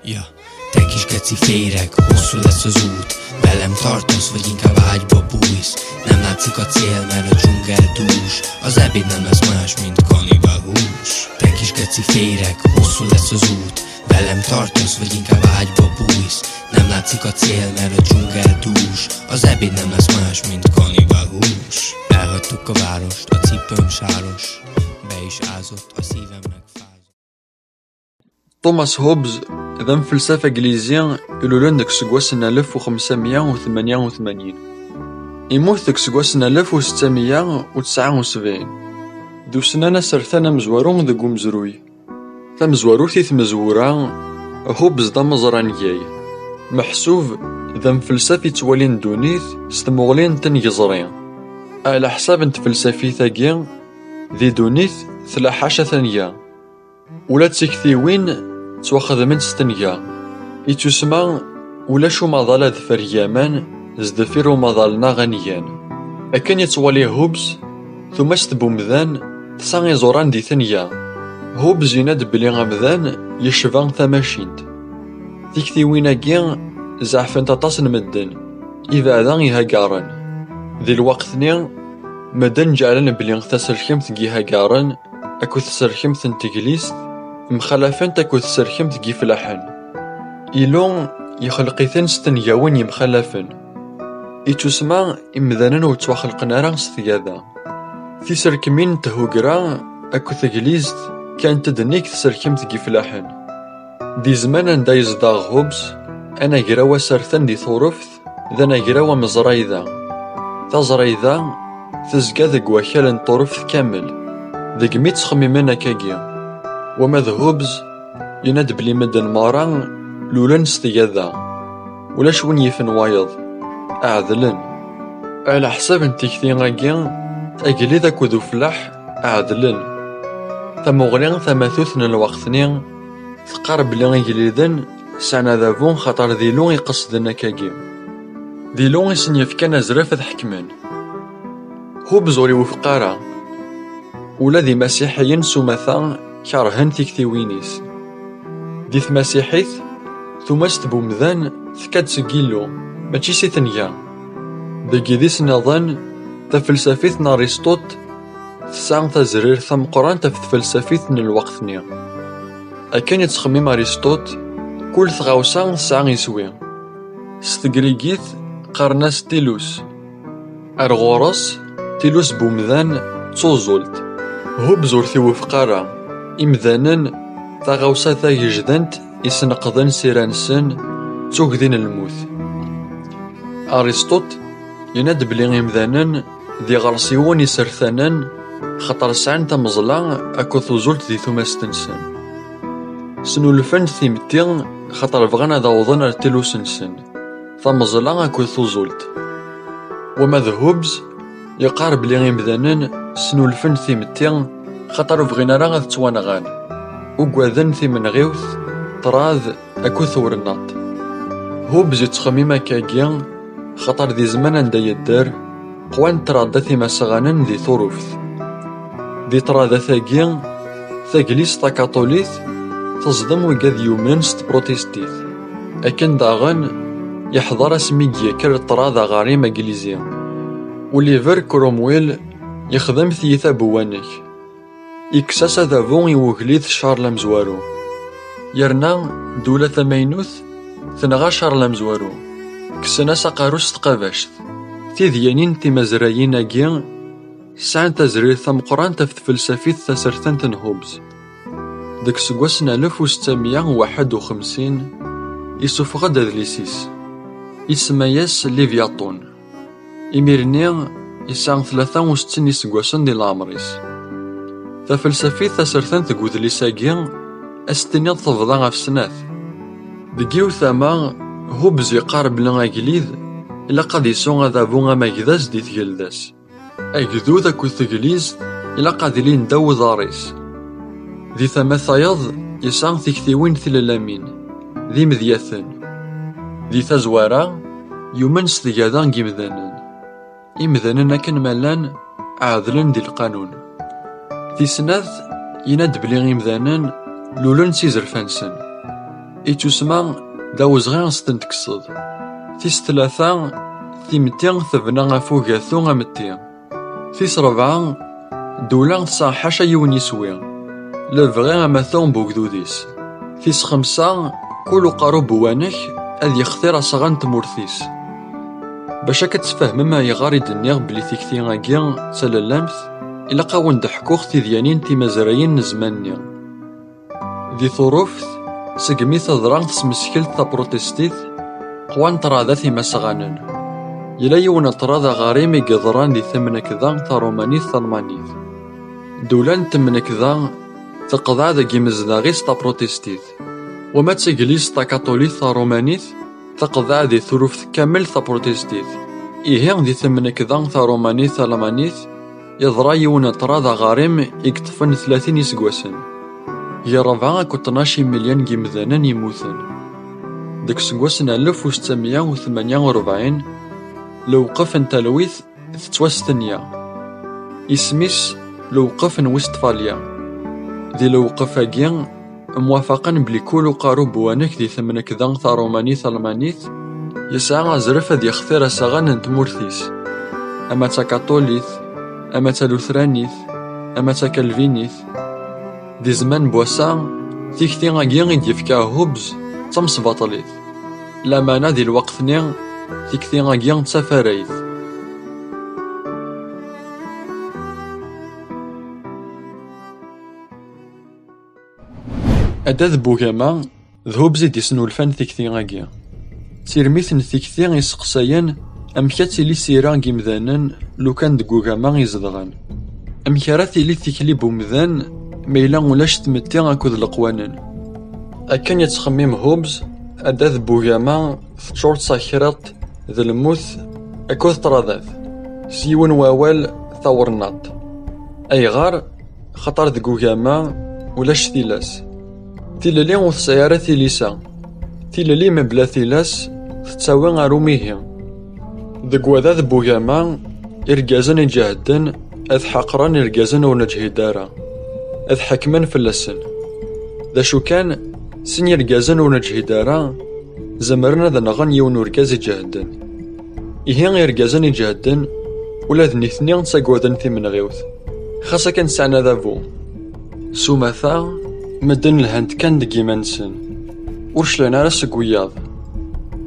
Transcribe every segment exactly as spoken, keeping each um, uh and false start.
Ja, te kisgeci féreg, hosszú lesz az út. Velem tartasz, vagy inkább ágyba bújsz? Nem látszik a cél, mert a dzsungel dús. Az ebéd nem más, mint kanibál hús. Te kisgeci féreg, hosszú lesz az út. Velem tartasz, vagy inkább ágyba bújsz? Nem látszik a cél, mert a dzsungel dús. Az ebéd nem más, mint kanibál hús. Elhagytuk a várost, a cipőm sáros. Be is ázott, a szívem megfáz. Thomas Hobbes d amfelsaf aglizi ilulen deg useggas n alef u xemsa meyya u tmenya u tmanyin. Immut deg useggas n alef u setta meyya u tesɛa u sebɛin. D usnan asertan amezwaru deg umezruy. Tamezwarut i tmezwura, Hobbes d ameẓra n yay. Meḥsub d amfelsaf yettwalin ddunit s tmuɣli n tengeẓri. Ɛla ḥsab n tfelsafit-agi, di ddunit tella ḥaca tenga. Ula d tiktiwin ttwaxedment s tenga. Ittusma ulac umaḍal ad ferg aman sdeffir umaḍal-nneɣ anigan. Akken yettwali Hobbes, tumast n umdan tesɛa iẓuran di tenga. Hobbes yenna-d belli amdan yecba tamacint. Tiktiwin-agi zeɛfent aṭas n medden, ibeɛda ihagaren. Di lweqt-nni, medden ǧeɛlen belli taselkemt n yihagaren akked tserkemt n teglizt mxalafent akked tserkemt n yifellaḥen. Ilu yexleq-iten s tengawin yemxalafen. Ittusma imdanen ur ttwaxelqen ara s tgada. Tiserkmin n thugra akked teglizt kkant-d nnig tserkemt n yifellaḥen. Di zzman anda yezdeɣ Hobbes, anagraw asertan di Tuṛuft d anagraw ameẓrayda. Taẓrayda tezga deg wakal n Tuṛuft kamel, deg mi ttxemmimen akkagi. Wama d Hobbes, yenna-d belli medden merra lulen s tgada. Ulac win yifen wayeḍ. Ɛedlen. Ɛla ḥsab n tikti-agi, agellid akked ufellaḥ ɛedlen. Tamuɣli tamatut n lweqt-nni teqqar belli igelliden sɛan adabu xaṭer d Ilu iqesden akkagi. D Ilu i sen-yefkan azref ad ḥekmen. Hobbes ur iwufeq ara. Ula d imasiḥiyen s umata kerhen tiktiwin-is. Di tmasiḥit, tumast n umdan tekka-d seg Yillu, mačči si tenga. Deg yidis nniḍen, tafelsafit n Aristote tesɛa tazrirt tameqqrant ɣef tfelsafit n lweqt-nni. Akken yettxemmim Aristote, kul tɣawsa tesɛa iswi. S tegrigit qqaren-as tilus. Ar ɣur-s, tilus n umdan d tuẓult. Hobbes ur t-iwufeq ara. Imdanen, taɣawsa tagejdant isenqḍen sira-nsen d tugdi n lmut. Aristote yenna-d belli imdanen d iɣersiwen isertanen, xaṭer sɛan tameẓla akked tuẓult di tumast-nsen. Snulfen timetti xaṭer bɣan ad awḍen ar tilus-nsen, tameẓla akked tuẓult. Wama d Hobbes, yeqqar belli imdanen snulfen timetti xaṭer ur bɣin ara ad ttwanɣan, ugaden timenɣiwt, ṭṭrad akked tewrennaṭ. Hobbes yettxemmim akkagi, xaṭer di zzman anda yedder, qwan ṭṭradat imasɣanen di Tuṛuft. Di ṭṭradat-agi, taglizt takaṭulit teẓdem wigad yumnen s tprutistit. Akken daɣen, yeḥḍer asmi i d-yekker ṭṭrad aɣarim aglizi. Oliver Cromwell yexdem tiyita n uwanek. Ikkes-as adabu i ugellid Charles amezwaru. Yerna ddula tamaynut tenɣa Charles amezwaru. Kksen-as aqerru s tqabact. Tidyanin timazrayin-agi sɛant tazrirt tameqqrant ɣef tfelsafit tasertant n Hobbes. Deg useggas n alef u setta meyya u waḥed u xemsin, isuffeɣ-d adlis-is. Isemma-yas Livyatun. Imir-nni, yesɛa tlata u settin iseggasen di leɛmer-is. Tafelsafit tasertant deg udlis-agi, ad s-tiniḍ tebḍa ɣef snat. Deg yiwet tama, Hobbes yeqqar belli agellid ilaq ad isu adabu amagdaz di tgelda-s. Agdud akked teglizt ilaq ad ilin ddaw uḍar-is. Di tama tayeḍ, yesɛa tiktiwin tilellamin, d imedyaten. Di tazwara, yumen s tgada n yimdanen. imdanen akken ma llan ɛedlen di lqanun. Tis snat, yenna-d belli imdanen lulen s izerfan-nsen. Ittusma d awezɣi ad s-ten-tekkseḍ. Tis tlata, timetti tebna ɣef ugatu ametti. Tis rebɛa, ddula tesɛa ḥaca yiwen iswi, lebɣi amatu n wegdud-is. Tis xemsa, kul uqaru n uwanek ad yextir asɣan n tmurt-is. Bac ad k-tfehmem ayɣer i d-nniɣ belli tikti-agi d talallamt, ilaq a wen-d-ḥkuɣ tidyanin timazrayin n zzman-nni. Di Turuft, segmi teḍra tesmeskelt taprotestit, qwan ṭṭradat imasɣanen. Yella yiwen n ṭṭrad aɣarim i yeḍran di temnekda tarumanit talmanit. Ddula n temnekda teqḍeɛ deg imezdaɣ-is taprotestit, wama d taglizt takaṭulit tarumanit teqḍeɛ di Turuft kamel taprotestit. Ihi di temnekda tarumanit talmanit yeḍra yiwen n ṭṭrad aɣarim i yeṭṭfen tlatin iseggasen. Gar rebɛa akked tnac imelyan n yimdanen yemmuten. Deg useggas n alef u settemya u tmenya u rebɛin, lewqef n talwit tettwastenya. Isem-is lewqef n Westfalia. Di lewqef-agi, mwafaqen belli kul uqaru n uwanek di temnekda tarumanit talmanit yesɛa azref ad yextir asaɣan n tmurt-is, ama d takaṭulit, ama d talutranit, ama d takalvinit. Di zzman n wass-a, tikti-agi i d-yefka Hobbes d tamesbaṭlit, lameɛna di lweqt-nni tikti-agi d tafarayt. Addad n ugama d Hobbes i d-isnulfan tikti-agi. D tirmit n tikti iseqsayen amek ad tili tira n yimdanen lukan deg ugama i zedɣen. Amek ara tili tikli n umdan ma yella ulac tmetti akked leqwanen? Akken yettxemmim Hobbes, addad n ugama teččur d takriḍt d lmut akked ṭṭradat, s yiwen wawal, tawernaḍt. Ayɣer? Xaṭer deg ugama ulac tilas. Tilelli ur tesɛi ara tilisa. Tilelli mebla tilas tettawi ar umihi. Deg wadad n ugama, irgazen iǧehden ad ḥaqren irgazen ur neǧhid ara, ad ḥekmen fell-asen. D acu kan, sin irgazen ur neǧhid ara zemren ad nɣen yiwen urgaz iǧehden. Ihi irgazen iǧehden, ula d nitni ttagaden timenɣiwt, xas akken sɛan adabu. S umata, medden lhan-d kan deg yiman-nsen, ur clan ara seg wiyaḍ.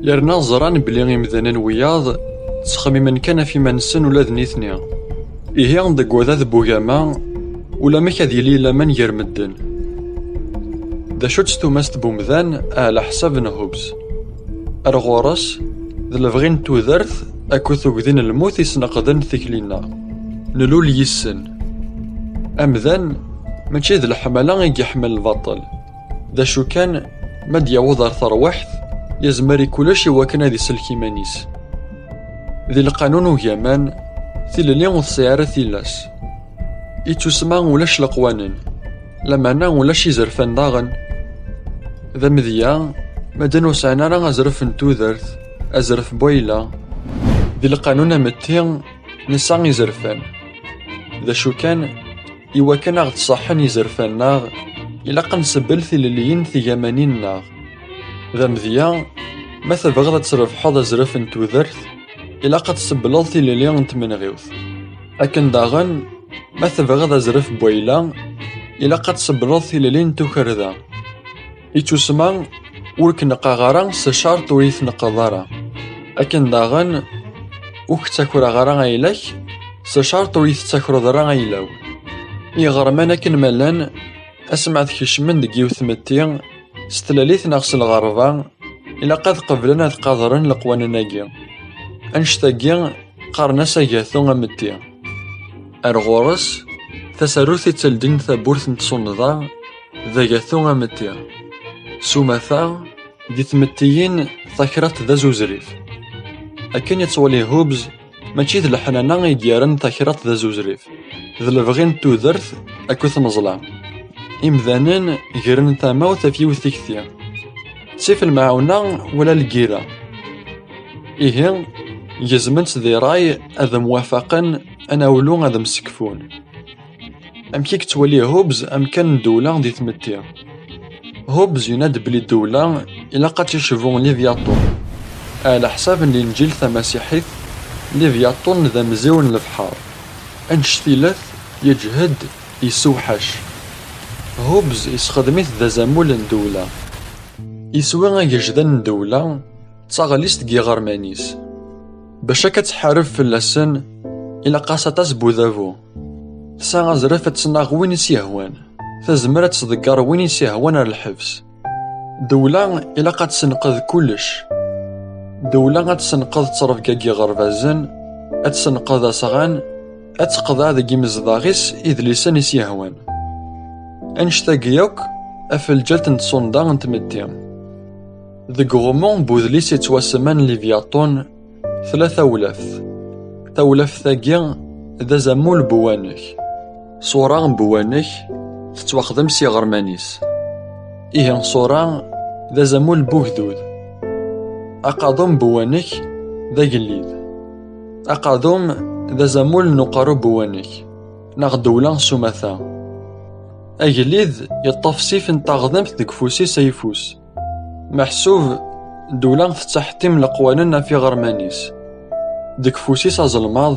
Yerna ẓran belli imdanen wiyaḍ ttxemmimen kan ɣef yiman-nsen ula d nitni. Ihi deg wadad n ugama, ulamek ad yili laman gar medden. D acu-tt tumast n umdan ɛla ḥsab n Hobbes? Ar ɣur-s, d lebɣi n tudert akked tugdi n lmut i sneqden tikli-nneɣ. Nlul yis-sen. Amdan mačči d leḥmala i yeḥmel lbaṭel. D acu kan, ma d-yaweḍ ar terwiḥt, yezmer i kullec i wakken ad isellek iman-is. Di lqanun ugaman, tilelli ur tesɛi ara tilas. Ittusma ulac leqwanen, lameɛna ulac izerfan daɣen. D amedya, medden ur sɛin ara azref n tudert, azref n wayla. Di lqanun ametti, nesɛa izerfan. D acu kan, i wakken ad ɣ-d-ṣaḥḥen izerfan-nneɣ, ilaq ad nsebbel tilelliyin tigamanin-nneɣ. D amedya, ma tebɣiḍ ad trebḥeḍ azref n tudert, ilaq ad tsebbleḍ tilelli n tmenɣiwt. Akken daɣen, ma tebɣiḍ azref n wayla, ilaq ad tsebbleḍ tilelli n tukerda. Ittusma ur k-neqqaɣ ara s ccerṭ ur yi-tneqqeḍ ara. Akken daɣen, ur k-ttakreɣ ara ayla-k s ccerṭ ur yi-tettakreḍ ara ayla-w. Iɣerman akken ma llan, asmi ad kecmen deg yiwet tmetti, s tlalit neɣ s lɣerba, ilaq ad qeblen ad qadren leqwanen-agi. Annect-agi qqaren-as agatu ametti. Ar ɣur-s, tasarut i tteldin tawwurt n tsunḍa d agatu ametti. S umata, di tmettiyin, takriḍt d azuzrif. Akken yettwali Hobbes, mačči d leḥnana i yerran takriḍt d azuzrif, d lebɣi n tudert akked tmeẓla. Imdanen gren tamawt ɣef yiwet tikti, ttif lemɛawna wala lgira. Ihi, Gezmen-tt di ṛṛay ad mwafaqen anawlu ad msekfun. Amek i yettwali Hobbes amkan n ddewla di tmetti? Hobbes yenna-d belli ddewla ilaq ad tecbu Livyatun. Ɛla ḥsab n Linǧil tamasiḥit, Livyatun d amziw n lebḥer. Annect-ilat yeǧhed, yessewḥac. Hobbes yessexdem-it d azamul n ddewla. Iswi agejdan n ddewla d taɣellist deg yiɣerman-is. Bac akka tḥareb fell-asen, ilaq-as aṭas n udabu. Tesɛa azref ad tnaɣ win i s-yehwan. Tezmer ad tḍegger win i s-yehwan ar lḥebs. Ddewla ilaq ad tessenqed kullec. Ddewla ad tessenqed ttrebga n yiɣerbazen, ad tessenqed asɣan, ad teqḍeɛ deg imezdaɣ-is idlisen i s-yehwan. Annect-agi yakk, ɣef lǧal n tṣunda n tmetti. Deg uɣummu n udlis yettwasemman Livyatun, tella tawlaft. Tawlaft-agi d azamul n uwanek. Ṣṣura n uwanek tettwaxdem s yiɣerman-is. Ihi ṣṣura d azamul n ugdud. Aqadum n uwanek d agellid. Aqadum d azamul n uqerru n uwanek, neɣ ddewla s umata. Agellid yeṭṭef ssif n taɣdemt deg ufus-is ayeffus. Meḥsub, ddewla tettḥettim leqwanen ɣef yiɣerman-is. Deg ufus-is azelmaḍ,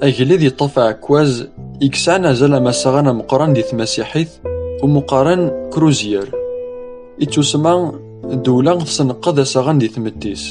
agellid yeṭṭef aɛekkaz i yesɛan azal amassaɣan ameqqran di tmasiḥit, umi qqaren crosier. Ittusemma ddewla tessenqed asɣan di tmetti-s.